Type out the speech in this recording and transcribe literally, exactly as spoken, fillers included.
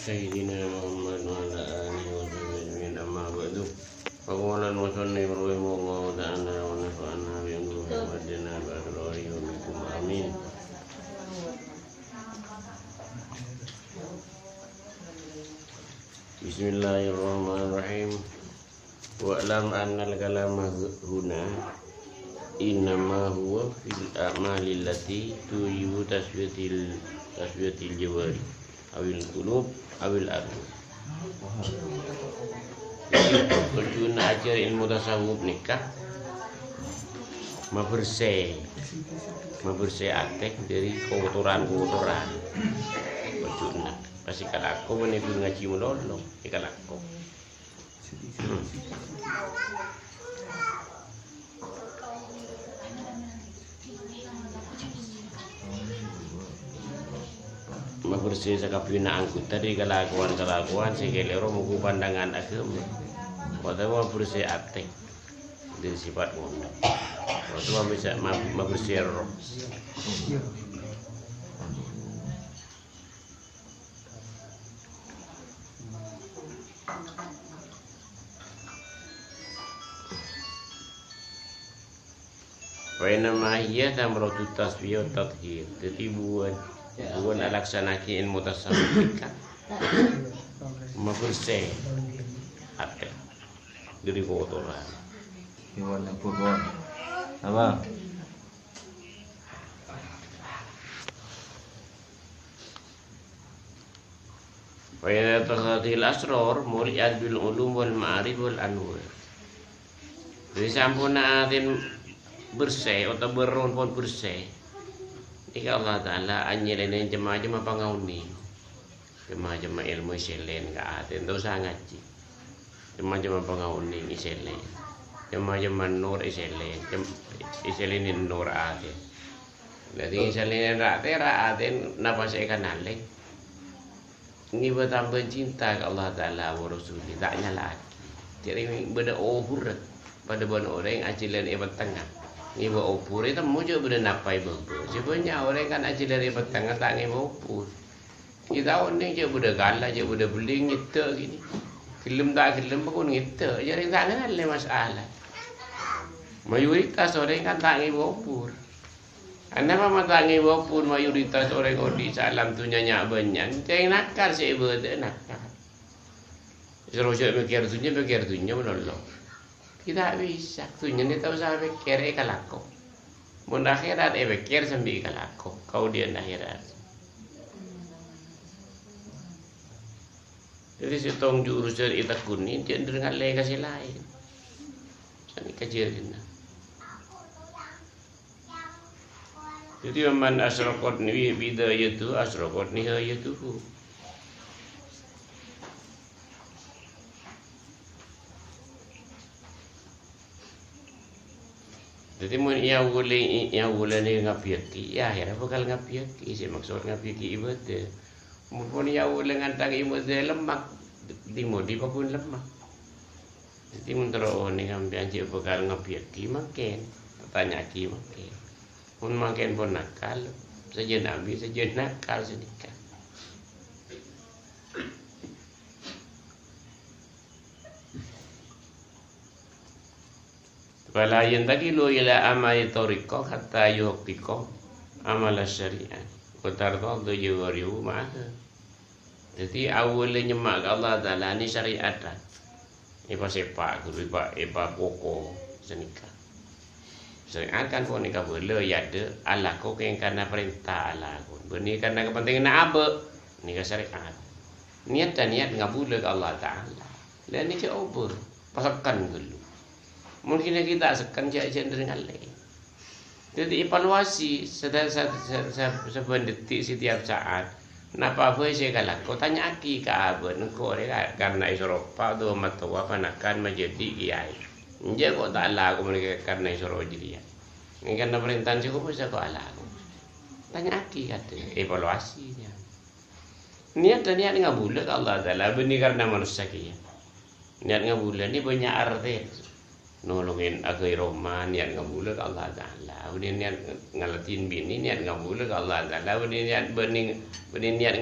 سيدنا محمد وعلى آله وصحبه أجمعين، أما بعد. فقال المصنف رحمه الله تعالى ونفعنا بعلومه وزادنا بأسراره ومنكم آمين. بسم الله الرحمن الرحيم. واعلم أن الكلام هنا إنما هو في الأعمال التي توجب تسوية ال-، تسوية الجوارح أو القلوب أو الأرواح. Tojjhuna ajhâr ilmu tasawuf nèka mabersè, mabersè atè dhâri kotoran-kotoran. Tojjhuna pas èkalako bân èburu ngajhi malolo, èkalako. Mabersè sakabbhiyânna anggota dhâri kalakowan-kalakowan sè kalèro mongghu pandangan aghâma. Otabâ mabersè atè dhâri sifat ngono. Otabâ bisa ma-, mabersè erroh. Fa inna ma hiya thamaratus tasfiyah wat tathhir. Dhâddhi buwân, buwân alaksana'aghi ilmu tasawuf nèka mabersè atè dhâri kotoran. Buwân apa, buwân? Apa? Fa idza tathharratil asrar muli'at bil ulum wal ma'arif wal anwar. Dhâddhi samponna atèn bersè otabâ erroh pon bersè, nèka Allah Ta'ala anyèlènè cem-macemma pangaonèng. Cem-macemma èlmo èsèlèn ka atèn, ta' osa ngajhi. Cem-macemma pangaonèng èsèlèn. Cem-macemma nur èsèlèn, cem-, èsèlènè nur atèn. Dhâddhi, salèna ra'-tèra' atèn napa sè èkanalè. Ngèbâ tambâ cinta ka Allah Ta'ala wa Rasulih, ta' nyala'aghi. Jhâ' rèng bâdâ obhur, padâ bân orèng ajhâlân è pettengnga. Ngèbâ obhur, ètemmo jhâ' bâdâ napa è bâbâ. Jhâ' bânnya' orèng kan ajhâlân è pettengnga ta' ngèbâ obhur. Kita onèng jhâ' bâdâ kala, jhâ' bâdâ bellèng ngèdâ' gini. Ghellem ta' ghellem, pokon ngèdâ'. Jhâ' rèng ta' ngalè masalah. Mayoritas orèng kan ta' ngèbâ obhur. Anapa ma' ta' ngèbâ obhur mayoritas orèng odi' saalam dhunnya nya'-bânnya'an? Cè' nakal sè èbâdâ'â nakal. Soro jhâ' mèkkèr dhunnya, mèkkèr dhunnya malolo. Kita bisa, dhunnya nè ta' osa pèkkèr, èkalako. Mon akhèrat èpèkkèr sambi èkalako, kaodi'ân akhèrat. Dhâddhi sèttong jurusan ètekuni, jhâ' ngalè ka sè laèn. Sanèka jhârèna. Dhâddhi, "Wa man asyraqat ni-, bidayatuhu asyraqat nihayatuhu." Dhâddhi, mon è awwâl, è awwâl nè ngabiyâghi, ya, akhèrra bhâkal ngabiyâghi. Sè maksod ngabiyâghi ibâdâh. Mon pon è awwâl ngantang ibâdâh lemmak, dimodi pabun lemmak. Dhâddhi, mon terro onèng sampèyan jhâ' bhâkal ngabiyâghi mangkèn, tanya'aghi mangkèn. Mon mangkèn pon nakal, sajân abi, sajân nakal sanèka. Fala yantaqilu ila amali thariqah hatta yuhaqqiqa amala syari'ah. Wa tartadda jawarihu ma'aha. Dhâddhi, awwâlla nyemma' ka Allah Ta'ala nè syari'at, èpasèpa', ghuru èpa-, èpakoko, sanèka. Syari'at kan panèka bhâlâ, yâ, dâ', alako kèng karna parènta alako. Bânnè karna kapentinganna abâ', nèka syari'at. Niyat ta' niyat ngabulâ ka Allah Ta'ala. Lha nèka obhur, pasekken ghâllu. Mon kèng ghi' ta' sekken, jhâ', jhâ' nèng ngalè. Dhâddhi, evaluasi sè-, sè-, sè-, sè-, sabbhân detik, setiap saat. Napa bhâi sè èkalako? Tanya'aghi ka abâ', engko' rè ka-, karna èsoro eppa' otabâ mattowa, ponakan, majhâdhi', kèyaè. Enjâ' ko' ta' alako mon karna èsoro jârèya. Karna parèntana sè kobâsa ko' alako. Tanya'aghi kadhi, evaluasi, ya. Niyat, niyat ngabulâ ka Allah Ta'ala, bânnè karna manossa kèya. Niyat ngabulâ nè bânnya' artèna. Nolongè aghâbây roma, niyat ngabulâ ka Allah Ta'ala. Bânnè niyat ngaladhinè binè, niyat ngabulâ ka Allah Ta'ala. Bânnè niyat, bânnè, bânnè niyat